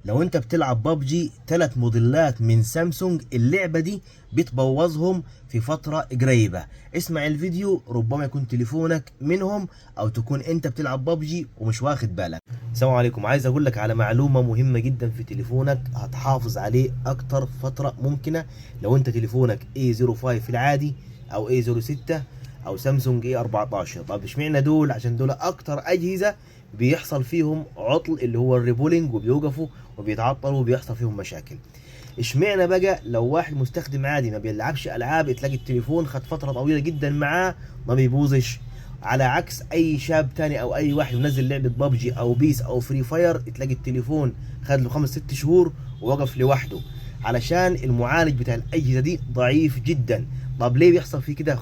لو انت بتلعب بابجي، 3 موديلات من سامسونج اللعبة دي بتبوظهم في فترة قريبة. اسمع الفيديو، ربما يكون تليفونك منهم او تكون انت بتلعب بابجي ومش واخد بالك. السلام عليكم. عايز اقول لك على معلومة مهمة جدا في تليفونك هتحافظ عليه اكتر فترة ممكنة. لو انت تليفونك A05 في العادي او A06 او سامسونج A14. طب اشمعنى دول؟ عشان دول اكتر اجهزة بيحصل فيهم عطل اللي هو ال reballing، وبيوقفوا وبيتعطلوا وبيحصل فيهم مشاكل. اشمعنى بقى لو واحد مستخدم عادي ما بيلعبش العاب تلاقي التليفون خد فترة طويلة جدا معاه ما بيبوظش، على عكس اي شاب تاني او اي واحد منزل لعبه بابجي او PES او Free Fire تلاقي التليفون خد له 5 6 شهور ووقف لوحده، علشان المعالج بتاع الاجهزة دي ضعيف جدا. طب ليه بيحصل فيه كده؟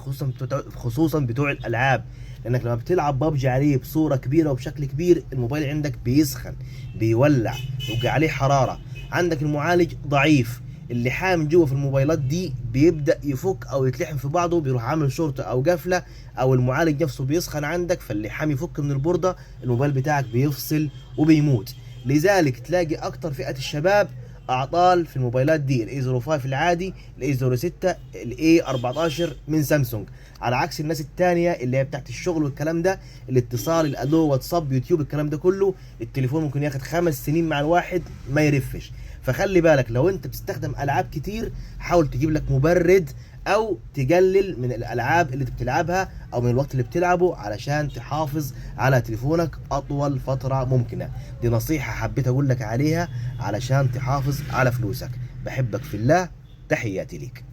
خصوصا بتوع الالعاب، لانك لما بتلعب بابجي عليه بصورة كبيرة وبشكل كبير الموبايل عندك بيسخن، بيولع، ويبقى عليه حرارة، عندك المعالج ضعيف، اللحام جوه في الموبايلات دي بيبدا يفك او يتلحم في بعضه، بيروح عامل شورت او قفله، او المعالج نفسه بيسخن عندك فاللحام يفك من البورده، الموبايل بتاعك بيفصل وبيموت. لذلك تلاقي اكتر فئة الشباب اعطال في الموبايلات دي، ال A 05 العادي، ال A 06، ال A 14 من سامسونج، على عكس الناس التانية اللي هي بتاعت الشغل والكلام ده، الاتصال، الالو، واتساب، يوتيوب، الكلام ده كله، التليفون ممكن ياخد 5 سنين مع الواحد ما يرفش. فخلي بالك لو انت بتستخدم العاب كتير حاول تجيب لك مبرد او تقلل من الالعاب اللي بتلعبها او من الوقت اللي بتلعبه علشان تحافظ على تليفونك اطول فترة ممكنة. دي نصيحة حبيت اقول لك عليها علشان تحافظ على فلوسك. بحبك في الله، تحياتي ليك.